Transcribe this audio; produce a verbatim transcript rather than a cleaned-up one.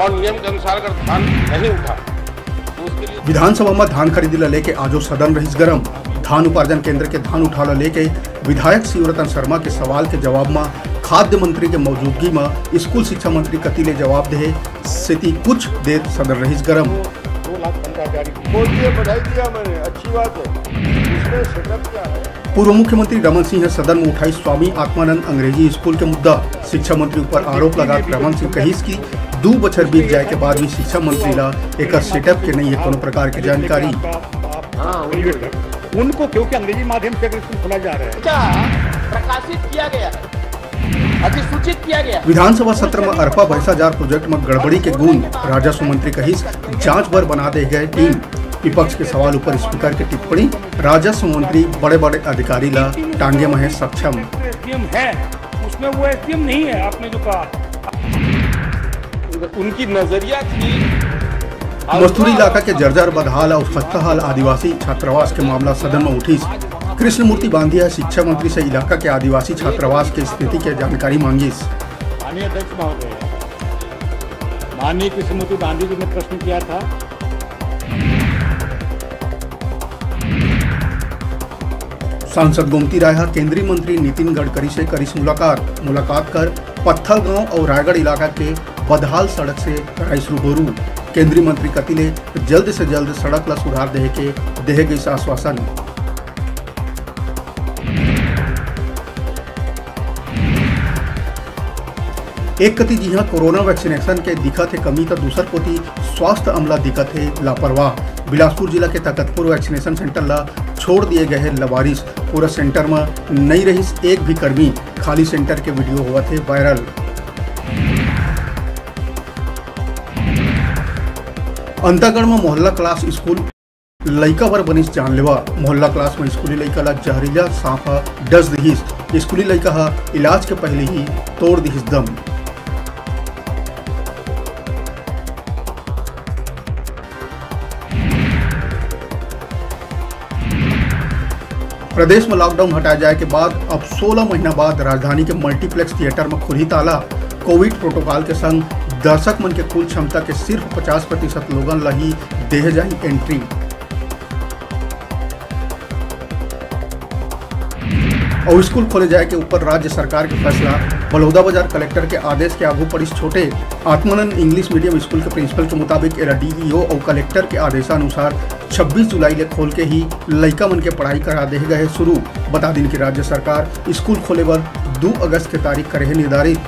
और नियम के अनुसार अगर धान नहीं उठा तो उसके लिए विधानसभा म धान खरीदी ल लेके आजो सदन रहिस गरम। धान उपार्जन केंद्र के धान उठाव ल लेके विधायक शिवरतन शर्मा के सवाल के जवाब म खाद्य मंत्री के मौजूदगी म स्कूल शिक्षा मंत्री कति ले जवाब देहे, सेती कुछ देर सदन रहिस गरम। दो लाख पंद्रह हजार। बोल दिया, बढ़ाई दिया मैंने, अच्छी बात है। उसमें सेटअप क्या है? पूर्व मुख्यमंत्री रमन सिंह ह सदन म उठाइस स्वामी आत्मानंद अंग्रेजी स्कूल के मुद्दा। शिक्षा मंत्री ऊपर आरोप लगात रमन सिंह कहिस कि दू बछर बीत जाए के बाद भी शिक्षा मंत्री ला एकर सेटअप के नहीं है कोनो प्रकार के जानकारी। हाँ, उनको, क्योंकि अंग्रेजी माध्यम से अगर स्कूल खोला जा रहा है। क्या प्रकाशित किया गया है, अधिसूचित किया गया है। विधानसभा सत्र म अरपा भैंसाजार प्रोजेक्ट म गड़बड़ी के गूंज, राजस्व मंत्री कहिस जांच बर बना दे गए टीम। विपक्ष के सवाल ऊपर स्पीकर के टिप्पणी, राजस्व मंत्री बड़े-बड़े अधिकारी ला टांगे म हे सक्षम। एसडीएम है, उसमें वो एसडीएम नहीं है, आपने जो कहा। उनकी नजरिया थी। मस्तूरी इलाका के जर्जर बदहाल अउ खस्ताहाल आदिवासी छात्रावास के मामला सदन म उठिस। कृष्णमूर्ति बांधी ह शिक्षा मंत्री से इलाका के आदिवासी छात्रावास के स्थिति के जानकारी मांगिस। माननीय अध्यक्ष महोदय, माननीय कृष्णमूर्ति बांधी जी ने प्रश्न किया था। सांसद गोमती राय ह केंद्रीय मंत्री नितिन गडकरी से करिस मुलाकात। मुलाकात कर पत्थलगांव अउ रायगढ़ इलाका के बदहाल सड़क से कराइस रूबरू। केंद्रीय मंत्री कति ले जल्द से जल्द सड़क ल सुधार देहे के देहे गइस आश्वासन। एक कति जिहां कोरोना वैक्सीनेशन के दिखत हे कमी, त दूसर कोति स्वास्थ्य अमला दिखत हे लापरवाह। बिलासपुर जिला के तकतपुर वैक्सीनेशन सेंटर ला छोड़ दिए गए हे लवारिस। पूरा सेंटर म नई रहिस एक भी कर्मी, खाली सेंटर के वीडियो होवत हे वायरल। अंतागढ़ म मोहल्ला क्लास स्कूल लइका बर बनिस जानलेवा। मोहल्ला क्लास म स्कूली लइका ला जहरीला सांप ह डस दिहिस। स्कूली लइका ह इलाज के पहले ही तोड़ दिहिस दम। प्रदेश म लॉकडाउन हटाए जाए के बाद अब सोलह महीना बाद राजधानी के मल्टीप्लेक्स थिएटर म खुलही ताला। कोविड प्रोटोकॉल के संग दर्शक मन के कुल क्षमता के सिर्फ पचास प्रतिशत लोगन ल ही देहे जाही एंट्री। अउ स्कूल खोले जाए के ऊपर राज्य सरकार के फैसला। बलौदाबाजार कलेक्टर के आदेश के आगू पड़िस छोटे। आत्मानंद इंग्लिश मीडियम स्कूल के प्रिंसिपल के मुताबिक एला डीईओ अउ कलेक्टर के आदेशानुसार छब्बीस जुलाई ले खोल के ही लइका मन के पढ़ाई करा देहे गए हे शुरू। बता दिन कि राज्य सरकार स्कूल खोले बर दू अगस्त के तारीख करे हे निर्धारित।